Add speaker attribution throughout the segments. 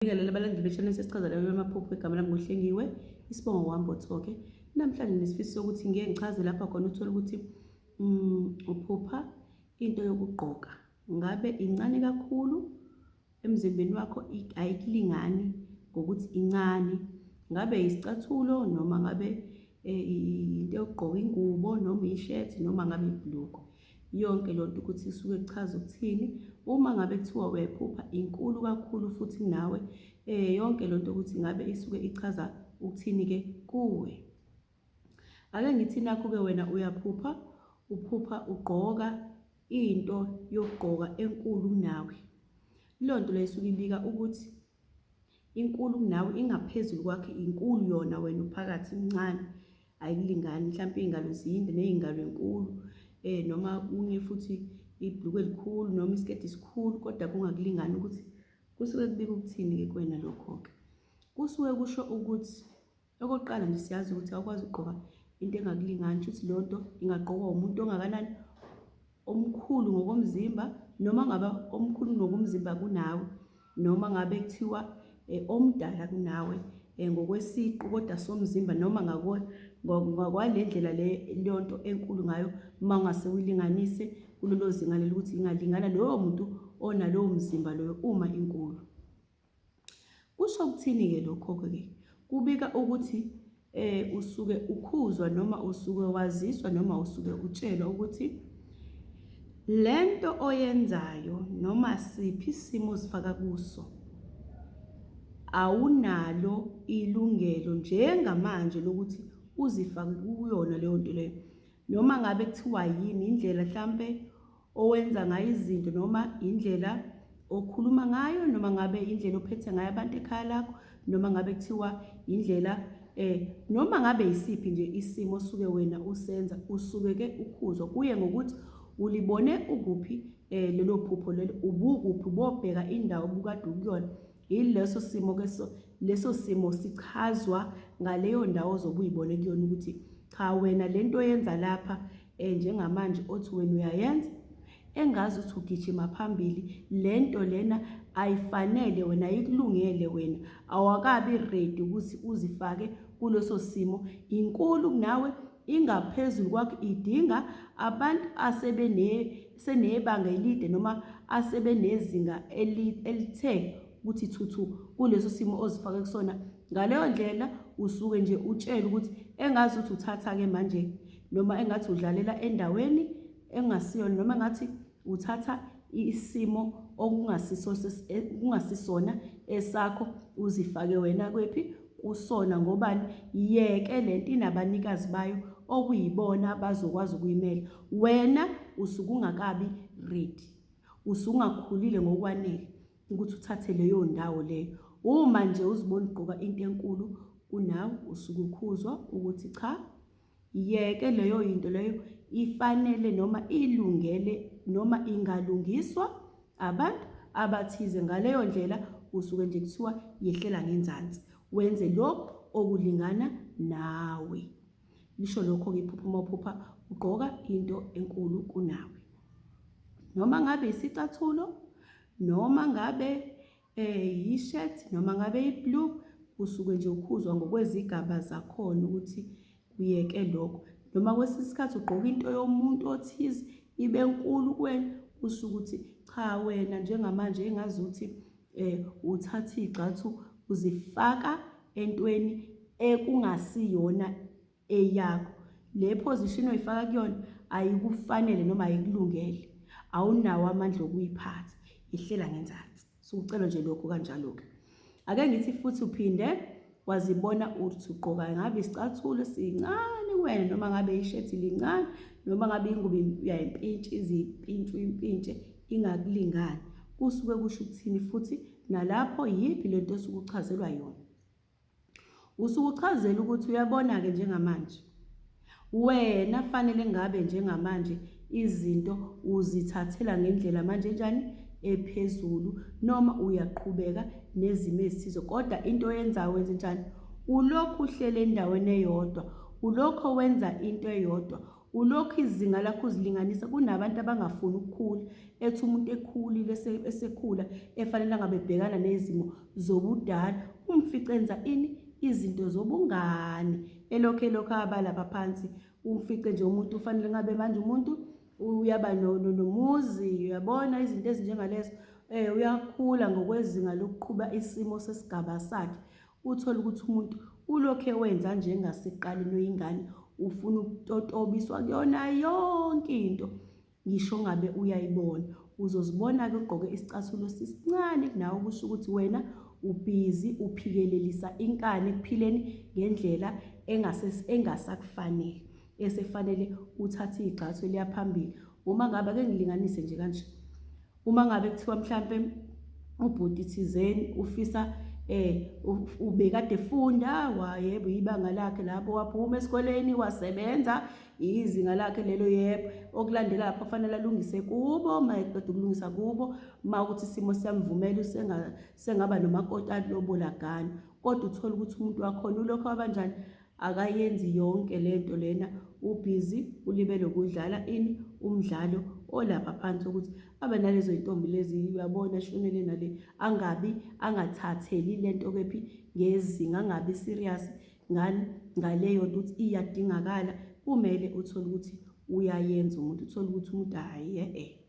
Speaker 1: Ngibingelele abalandeli be-channel sesichaza layo yamaphupho. Igama lami nguHlengiwe, isibongo kwaMbotho-ke. Namhlanje nesifiso sokuthi ngike ngichaze lapha khona uthole ukuthi uphupha into yokugqoka. Ngabe incane kakhulu emzimbeni wakho, ayikulingani ngokuthi incane. Ngabe isicathulo noma ngabe into yokugqoka, ingubo noma ishethi noma ngabe ibhulukwe. Yonke loo nto ukuthi isuke kuchaza ukuthini. Uma ngabe kuthiwa uyayiphupha inkulu kakhulu futhi kunawe, yonke loo nto ukuthi ngabe isuke ichaza ukuthini-ke kuwe. Ake ngithi nakhu-ke wena uyaphupha, uphupha ugqoka into yokugqoka enkulu kunawe. Leyo nto leyo isuke ibika ukuthi inkulu kunawe, ingaphezulu kwakho, inkulu yona, wena uphakathi incane, ayikulingani. Mhlawumpe iy'ngalo zinde ney'ngalo enkulu, noma kunye futhi ibhulukwe elikhulu noma isiketi esikhulu kodwa kungakulingani. Ukuthi kusuke kubika ukuthini-ke kuwena lokho-ke? Kusuke kusho ukuthi okokuqala nje siyazi ukuthi awukwazi ukugqoka into engakulingani, shuthi leyo nto ingagqokwa umuntu ongakanani, omkhulu ngokomzimba, noma ngabe omkhulu ngokomzimba kunawe, noma ngabe kuthiwa omdala kunawe ngokwesiqu kodwa somzimba, noma ngakwale ndlela le leyo nto enkulu ngayo, uma ungase uyilinganise kulelo zinga leli ukuthi ingalingana loyo muntu onalowo mzimba loyo uma inkulu. Kusho ukuthini-ke lokho-ke? Kubika ukuthi usuke ukhuzwa noma usuke waziswa noma usuke utshelwa ukuthi lento oyenzayo noma siphi isimo ozifaka kuso awunalo ilungelo njengamanje lokuthi uzifake kuyona leyo nto leyo. Noma ngabe kuthiwa yini indlela hlampe owenza ngayo izinto, noma indlela okhuluma ngayo, noma ngabe indlela ophethe ngayo abantu ekhaya lakho, noma ngabe kuthiwa indlela noma ngabe isiphi nje isimo osuke wena usenza, usuke ke ukhuzwa kuye ngokuthi ulibone ukuphi lelo phupho lelo, ubukuphi, bobheka indawo obukade ukuyona. Yileso simo ke, so leso simo sichazwa ngaleyo ndawo ozobe uyibone kuyona ukuthi cha, wena lento oyenza lapha njengamanje othi wena uyayenza engazi ukuthi ugijima phambili, lento lena ayifanele wena, ayikulungele wena, awakabi ready ukuthi uzifake kuleso simo, inkulu kunawe, ingaphezulu kwakho, idinga abantu asebene senebanga elide noma asebenezinga elithe ukuthi thuthu kuleso simo ozifake kusona. Ngaleyo ndlela usuke nje utshele ukuthi engazi ukuthi uthatha-ke manje, noma engathi udlalela endaweni engasiyona, noma engathi uthatha isimo okungasiso kungasisona esakho, uzifake wena kwephi kusona. Ngobani? Yeke lento inabanikazi bayo okuyibona abazokwazi ukuyimela. Wena usuke ungakabi ready, usungakhulile ngokwanele ukuthi uthathe leyo ndawo leyo. Uma nje uzibona ugqoka into enkulu kunawe, usuke ukhuzwa ukuthi cha, yeke leyo yinto leyo, ifanele noma ilungele noma ingalungiswa abantu abathize. Ngaleyo ndlela usuke nje kuthiwa yehlela ngenzansi, wenze lokhu okulingana nawe. Lisho lokho-ke iphupho uma uphupha ugqoka into enkulu kunawe, noma ngabe isicathulo, noma ngabe yi-shirt, noma ngabe i-blue, usuke nje ukhuzwa ngokwezigaba zakhona ukuthi uyeke lokho. Noma kwesinye isikhathi ugqoka into yomuntu othize ibe nkulu kuwena, kusho ukuthi cha, wena njengamanje engazuthi uthatha iy'gxathu uzifaka entweni ekungasiyona eyakho. Le position oyifaka kuyona ayikufanele noma ayikulungele, awunawo amandla okuyiphatha, ihlela ngenzansi. Sukucela nje lokho kanjalo-ke. Ake ngithi futhi uphinde wazibona uthi ugqoka ngabe isicathulo sincane kuwena, noma ngabe ishethi lincane, noma ngabe ingubo uyayimpintsha, izimpintshe uyimpintshe ingakulingani. Kusuke kusho ukuthini futhi nalapho yiphi lento osuke uchazelwa yona? Usuke uchazela ukuthi uyabona-ke njengamanje wena fanele ngabe njengamanje izinto uzithathela ngendlela manje enjani, ephezulu, noma uyaqhubeka nezimo ezithize, kodwa into oyenzayo wenze njani? Ulokhu uhlele endaweni eyodwa, ulokhu wenza into eyodwa. Ulokhu izinga lakho uzilinganisa kunabantu abangafuni ukukhula, ethi umuntu ekhulile esekhula efanele angabe ebhekana nezimo zobudala, umfice enza ini? Izinto zobungane. Elokhu elokhu aba lapha phansi, umfice nje umuntu ufanele ngabe manje umuntu uyaba nomuzi, uyabona izinto ezinjengalezo. Uyakhula ngokwezinga lokuqhuba isimo sesigaba sakhe. Uthole ukuthi umuntu ulokhu ewenza njengasekuqaleni uyingane, ufuna ukutotobiswa kuyona yonke into, ngisho ngabe uyayibona. Uzozibona-ke ugqoke isicathulo sisincane kunawe, kusho ukuthi wena ubhizi uphikelelisa inkani ekuphileni ngendlela engasakufanele, esefanele uthathe igxathu eliya phambili. Uma ngabe ake ngilinganise nje kanje, uma ngabe kuthiwa mhlampe ubhuti thizeni ufisa ubekade efunda, wayebo ibanga lakhe lapho waphuma esikoleni wasebenza, izinga lakhe lelo, yebo. Okulandela lapho kufanele alungise kubo, uma eqeda ukulungisa kubo, uma ukuthi isimo siyamvumela sengaba nomakoti alobola gana. Kodwa uthole ukuthi umuntu wakhona ulokhu wabanjani, akayenzi yonke lento lena, ubhizi ulibele ukudlala ini umdlalo olapha phansi ukuthi abe nalezo zintombi lezi, uyabona, ashonele nale, angabi angathatheli lento kephi ngezinga, angabi serious ngani ngaleyo nto ukuthi iyadingakala. Kumele uthole ukuthi uyayenza umuntu, uthole ukuthi umuntu hhayi e-e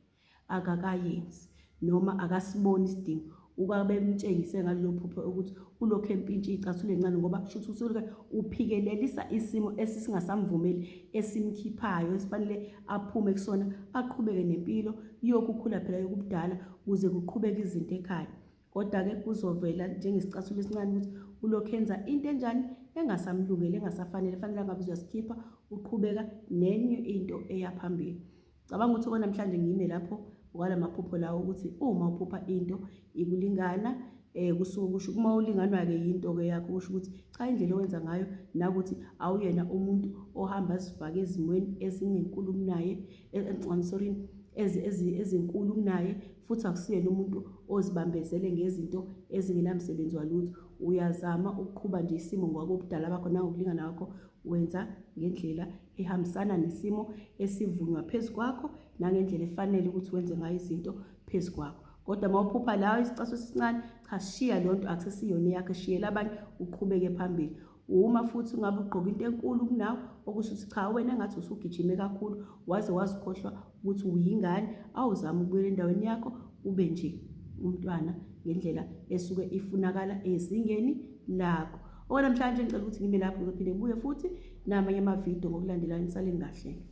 Speaker 1: akakayenzi noma akasiboni isidingo. Uba bemtshengise ngalelo phupho ukuthi ulokhu empintsha iy'cathulo ey'ncane, ngoba kusho ukuthi usuke uphikelelisa isimo esisingasamvumeli, esimkhiphayo, esifanele aphume kusona, aqhubeke nempilo yokukhula phela yokubudala, ukuze kuqhubeke izinto ekhaya. Kodwa-ke kuzovela njengesicathulo esincane ukuthi ulokhu enza into enjani engasamlungeli, engasafanele, fanele angabe uyasikhipha, uqhubeka nenye into eya phambili. Cabanga ukuthi okunamhlanje ngime lapho ngokwala maphupho lawo, ukuthi uma uphupha into ikulingana, kusuke kusho uma ulinganwa-ke yinto-ke yakho, kusho ukuthi cha, indlela owenza ngayo nakuthi awuyena umuntu ohamba azifake ezimweni ezingenkulu kunaye, I'm sorry, ezinkulu kunaye, futhi akusiyena umuntu ozibambezele ngezinto ezingenamsebenzi walutho. Uyazama ukuqhuba nje isimo ngokobudala bakho nangokulingana kwakho, wenza ngendlela ehambisana nesimo esivunywa phezu kwakho nangendlela efanele ukuthi wenze ngayo izinto phezu kwakho. Kodwa uma uphupha la isicaso esincane, cha, shiya leyo nto, akusesiyona eyakho, shiyela abanye, uqhubeke phambili. Uma futhi ungabe ugqoka into enkulu kunawe, okusho ukuthi cha, wena engathi usugijime kakhulu waze wazikhohlwa ukuthi uyingane, awuzame ukubuyela endaweni yakho, ube nje umntwana ngendlela esuke ifunakala ezingeni lakho. Okunamhlanje ngicela ukuthi ngime lapho, ngizophinde ngibuye futhi namanye amavidiyo ngokulandelayo. Nisaleni kahle.